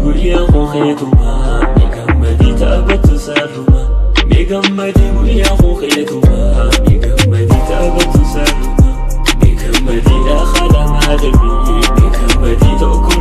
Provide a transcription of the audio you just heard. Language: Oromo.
Guyyaa koo keetuma, mee gammadii taphattu sarruma. Mee gammadii guyyaa koo keetuma, mee gammadii taphattu sarruma. Mee gammadii dhahaa lamaa darbii, mee gammadii tokko.